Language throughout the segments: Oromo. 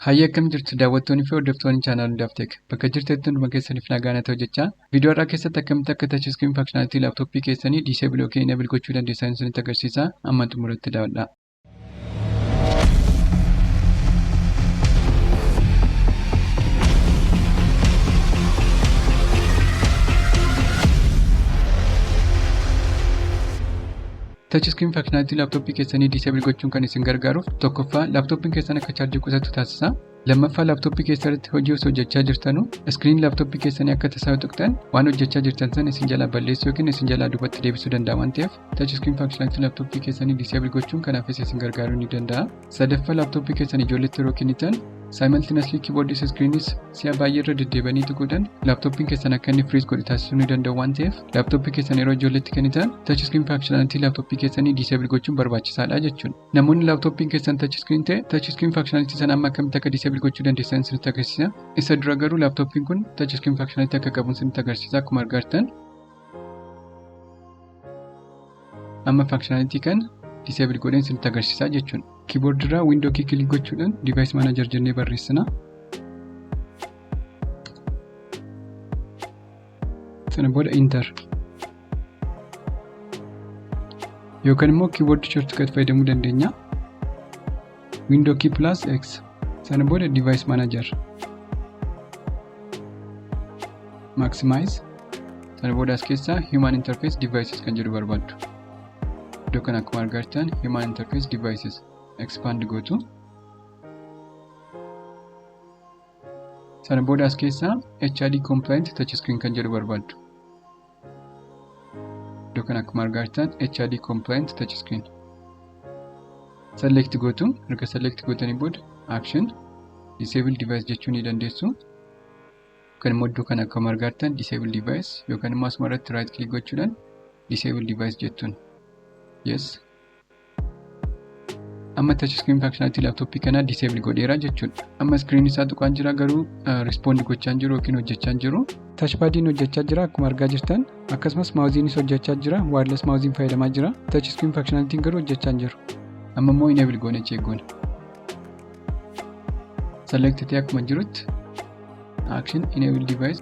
Hayyee, akkam jirtu daawwattoonni fi hordoftoonni chaanaalii Hundaaf Tech? Bakka jirtanitti hunduma keessaniif nagaan haa ta'u jechaa, viidiyoo har'aa keessatti akkamitti akka touch screen functionality laaptooppii keessanii disable yookiin enable gochuu dandeessan isinitti agarsiisa. Amma xumuratti daawwadhaa. Touch screen functionality laaptooppii keessanii disable gochuun kan isin gargaaruuf, tokkoffaa, laaptooppiin keessan akka chaarjii qusatu taasisa. Lammaffaa, laaptooppii keessatti hojii osoo hojjechaa jirtanuu screen laaptooppii keessanii akka tasaa yoo tuqxan waan hojjechaa jirtan sana isin jalaa balleessuu yookiin isin jalaa duubatti deebisuu danda'a waan ta'eef, touch screen functionality laaptooppii keessanii disable gochuun kanaafis isin gargaaruu ni danda'a. Sadaffaa, laaptooppii keessan ijoolleetti yeroo kennitan simultaneously keyboardis screenis si'a baay'ee irra deddeebi'anii tuquudhaan laaptooppiin keessan akka inni freeze godhu taasisuu ni danda'u waan ta'eef, laaptooppii keessan yeroo ijoolleetti kennitan touch screen functionality laaptooppii keessanii disable gochuun barbaachisaadha jechuudha. Namoonni laaptooppiin keessan touch screen ta'e, touch screen functionality sana amma akkamitti akka disable gochuu dandeessan isinitti agarsiisa. Isa dura garuu laaptooppiin kun touch screen functionality akka qabu isinitti agarsiisa. Akkuma argartan amma functionality kan disable godheen isinitti agarsiisa jechuudha. Keyboard irraa window key click gochuudhaan device manager jennee barreessina. Sana booda enter. Yookaan immoo keyboard shortcut fayyadamuu dandeenya. Window key plus X. Sana booda device manager. Maximize. Sana booda as keessaa human interface devices kan jedhu barbaaddu. Iddoo kana akkuma argartan human interface devices expand gootu. Sana booda as keessaa HID compliant touch screen kan jedhu barbaaddu. Iddoo kana akkuma argartan HID compliant touch screen. Select gootu. Erga select gootanii booda action disable device jechuu ni dandeessu. Yookaan immoo iddoo kana akkuma argartan disable device yookaan immoo asuma irratti right click gochuudhaan disable device jettuun. Yes. Amma touch screen functionality laaptooppii kanaa disable godheera jechuudha. Amma screen isaa tuqaan jira, garuu respond gochaa hin jiru yookiin hojjechaa hin jiru. Touchpadiin hojjechaa jira akkuma argaa jirtan. Akkasumas maawuziinis hojjechaa jira. Wireless maawuziin fayyadamaa jira. Touch screen functionality garuu hojjechaa hin jiru. Amma immoo enable goone check goona. Select ta'ee akkuma jirutti action enable device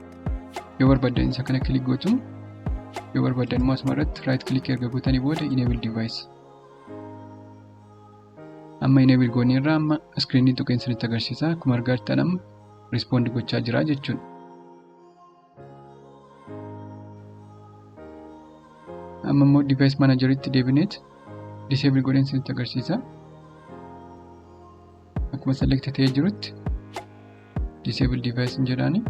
yoo barbaaddan isa kana click gootu, yoo barbaaddan immoo asuma irratti right click erga gootanii booda enable device. Amma enable goonee irraa amma screenii tuqeen isinitti agarsiisa. Akkuma argaa jirtan amma respond gochaa jira jechuudha. Amma immoo device manageritti deebineet disable godheen isinitti agarsiisa. Akkuma select ta'ee jirutti disable device hin jedhaani.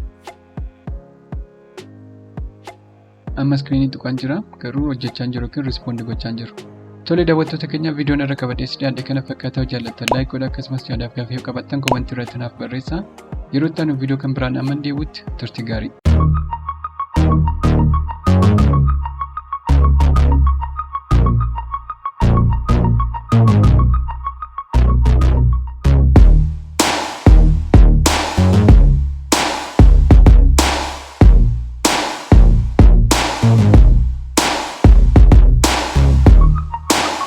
Amma screenii tuqaan jira, garuu hojjechaa hin jiru yookiin respond gochaa hin jiru. Tole daawwattoota keenya, viidiyoon irra qabadhee si dhiyaadhe kana fakkaataa. Jaallattan like godhaa, akkasumas yaadaaf gaaffii yoo qabaattan koomantii irratti naaf barreessaa. Yeroo itti aanu viidiyoo kan biraan amma deebi'utti turtii gaarii.